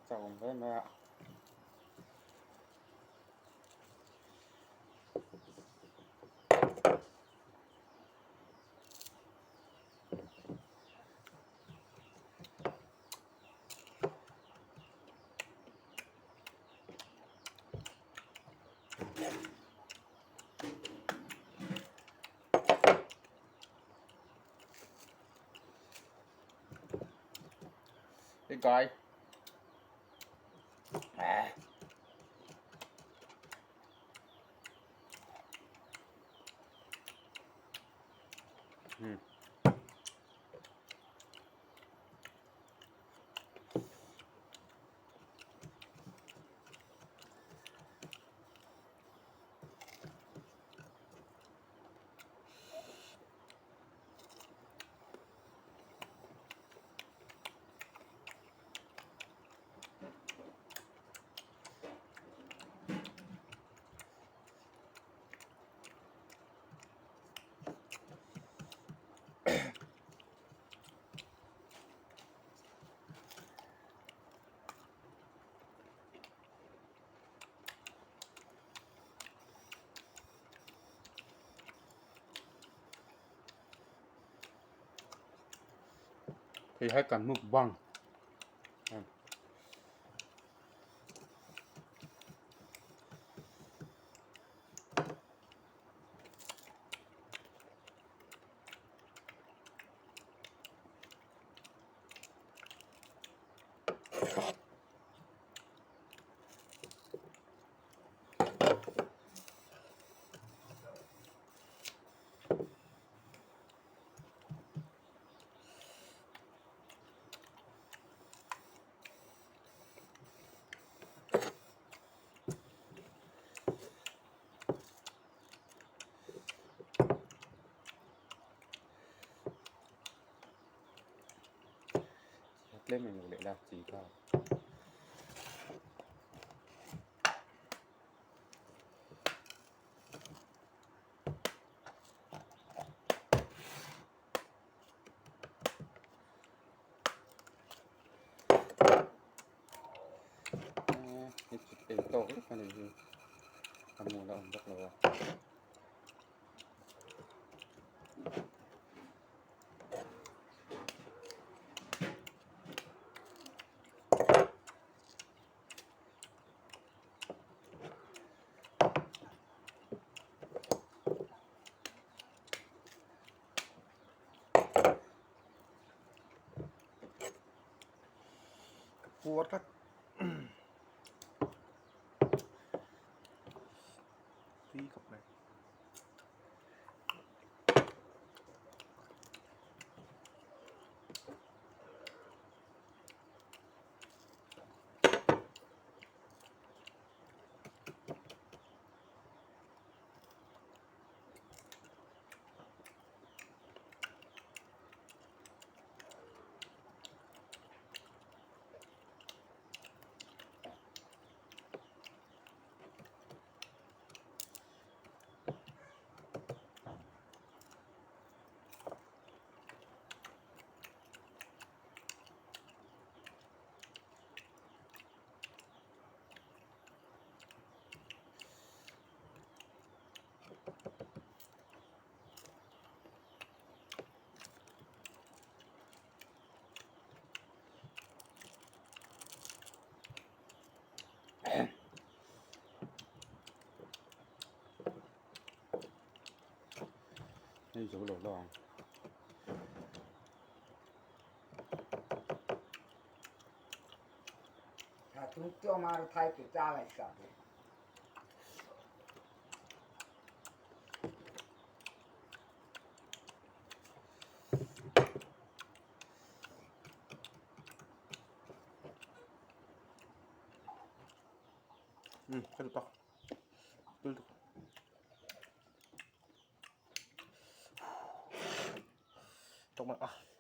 chak awm hle mai a. Hey guy. Ah. Hmm. Hei hai kan mukbang. Tlem in lo leh la chi kha. Ei tawk vek a nih hi a hmuh la awm vak lo a. Puar tlat tui khawp mai. Hei zo lo lo ang. Ka duh tak. Tui tuk. Tawk mai a.